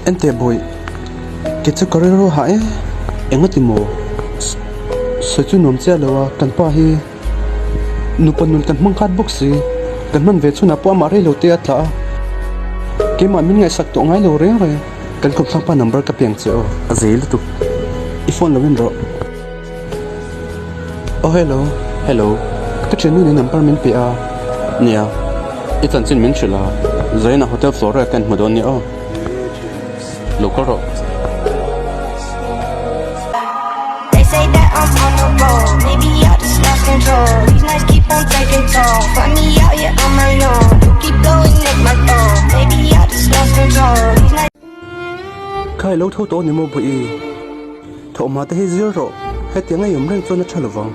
Enteh bawih, kei chu ka rilru hah e, engati maw? Sawi chu nuam chiah lo a, kan pa hi nupa nun kan hmang khat bawk si, kan hman ve chhunah pawh amah rei lo te a tla a, keimah min ngaihsak tawh ngai lo reng reng. Kan kawmthlang pa number ka piang che aw, a zei lutuk, i phone lo en rawh. Aw hello, hello, ka thiannu nen number min pe a, nia, i chanchin min hrilh a, Zaina hotel Flora ka inhmu dawn nia aw, lo kal rawh. Kha i lo tho tawh a ni maw Buii? Thawhhma te hi zir rawh, hetiang a i awm reng chuan a tha lovang.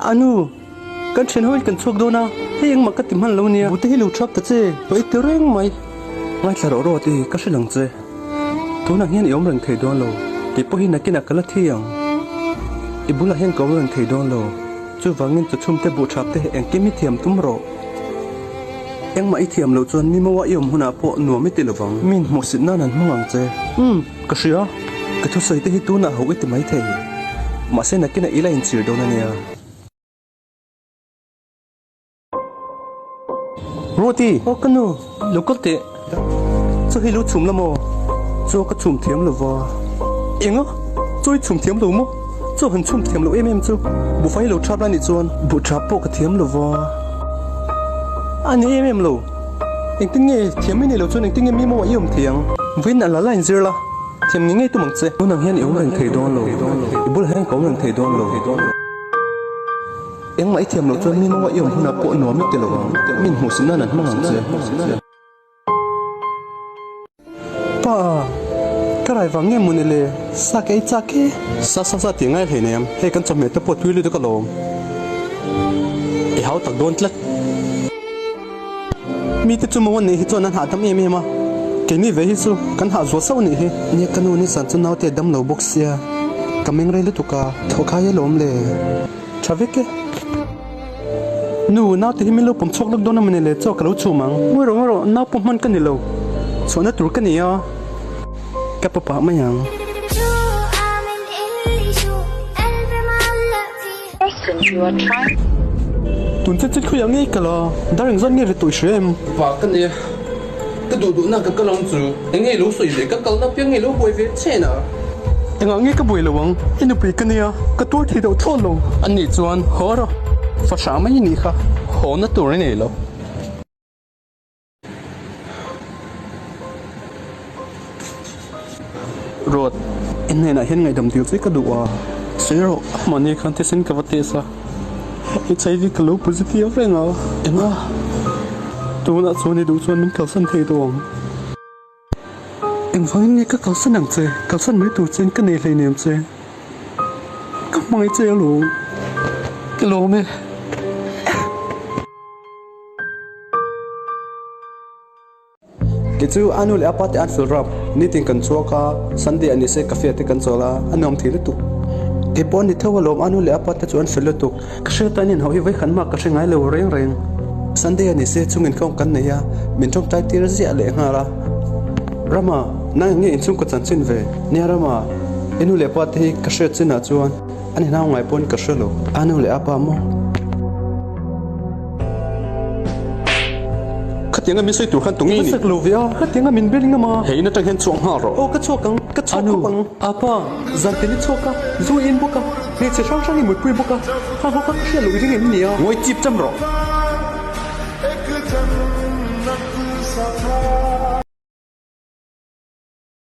A nu, kan thian ho in kan chhuak dawn a, hei engmah ka ti hman lo nia. Bute hi lo thap ta che, ka i ti reng mai. Ngaithla rawh rawh ti ka hrilh ang che. Tunah hian i awm reng thei dawn lo, kei pawh hi nakinah ka la thi ang. I bulah hian ka awm reng thei dawn lo, chuvangin chawchhum te buh thap te engkim hi thiam tum rawh. Engmah i thiam loh chuan Mimoa i awm hunah pawh nuam i ti lovang. Min hmuhsit nan an hmang ang che. Umm, ka hria. Ka thusawi te hi tunah ho i ti maithei. Mahse nakinah i la inchhir dawn a nia. Ruati! Aw ka nu, lo kal teh. Chaw hi lo chhum la maw? Chaw ka chhum thiam lo va. Enga? Chaw i chhum thiam lo maw? Chaw han chhum thiam loh em em chu buhfai lo thap la nih chuan buh thap pawh ka thiam lo va. A ni em em lo. Engtin nge thiam i nei lo chuan engtin nge mi maw i awm thei ang? Vawiin a la la inzir la, thiam ngei ngei tum ang che. Tunang hian i awm reng thei dawn lo, i bulah hian ka awm reng thei dawn lo. Engmah i thiam loh chuan mi maw i awm hunah pawh nuam i ti lo ang, min hmuhsit nan an hmang ang che. Pa, ka rai vang nge mawni le? Sa ka ei chak e. Sa sa sa tih ngai hlei nem, hei kan chawhmeh te pawh tui lutuk alawm. I hau tak dawn tlat. Mite chu maw an neih hi chuan an hahdam em em a, keini ve hi chu kan hah zual sauh anih hi. Nia ka nu nizan chu naute a dam lo bawk sia, ka meng rei lutuk a, thawhkhai alawm le. Tha vek e. Nu, naute hi min lo pawm chhuak lawk dawn a mawni le, chaw ka lo chhum ang. Ngawi rawh, ngawi rawh, nau pawm hman ka ni lo. Chhuahna tur ka ni a, ka pa pah mai ang. Tun chet chet khawiah ngei ka la, dar engzat nge ri tawh i hria em? Va ka nia, ka duh duhna ka kal ang chu, eng nge i lo sawi ve, ka kalna piang nge i lo buai ve chen a? Engah nge ka buai lo ang? I nupui ka nia, ka tuar thei deuh thlawt lo. Ani chuan, Haw rawh, fa hrang mai i nih kha, haw na tur i nei lo. Ruat, i hnenah hian ngaihdam dil che ka duh a. Sawi rawh, mahni khan thisen ka va test a, HIV ka lo positive reng a. Enga? Tunah chuan i duh chuan min kalsan thei tawh ang. Engvangin nge ka kalsan ang che? Kalsan mai tur chein ka nei hleinem che. Ka hmangaih che alo. Ka lawm e. Kei chu a nu leh a pa te an fel rap. Nitin kan chhuak a, Sunday a ni se cafe te kan chawl a, a nuam thei lutuk. Kei pawh a ni theuh alawm a nu leh a pa te chu an fel lutuk. Ka hriat a nin ho hi vawikhat mah ka hre ngai lo reng reng. Sunday a ni se chungin ka awm kan nei a, min tawngtai tir ziah leh nghal a. Rama, nang eng nge inchhungkaw chanchin ve? Nia Rama, i nu leh pa te hi ka hriat chinah chuan an inhau ngai pawn ka hre lo. A nu leh a pa maw? Khatianga min sawi tur khan tunge i nih? Ka sak lo ve a, khatianga min bel ngam a. Hei in atang hian chhuak nghal rawh. Aw ka chhuak ang, ka chhuak khawp ang. Apa, zan te ni chhuak a, zu i in bawk a, hmeichhe hrang hrang i mutpui bawk a, ha ho kha ka hriat loh i ring em ni a? Ngawi chip cham rawh.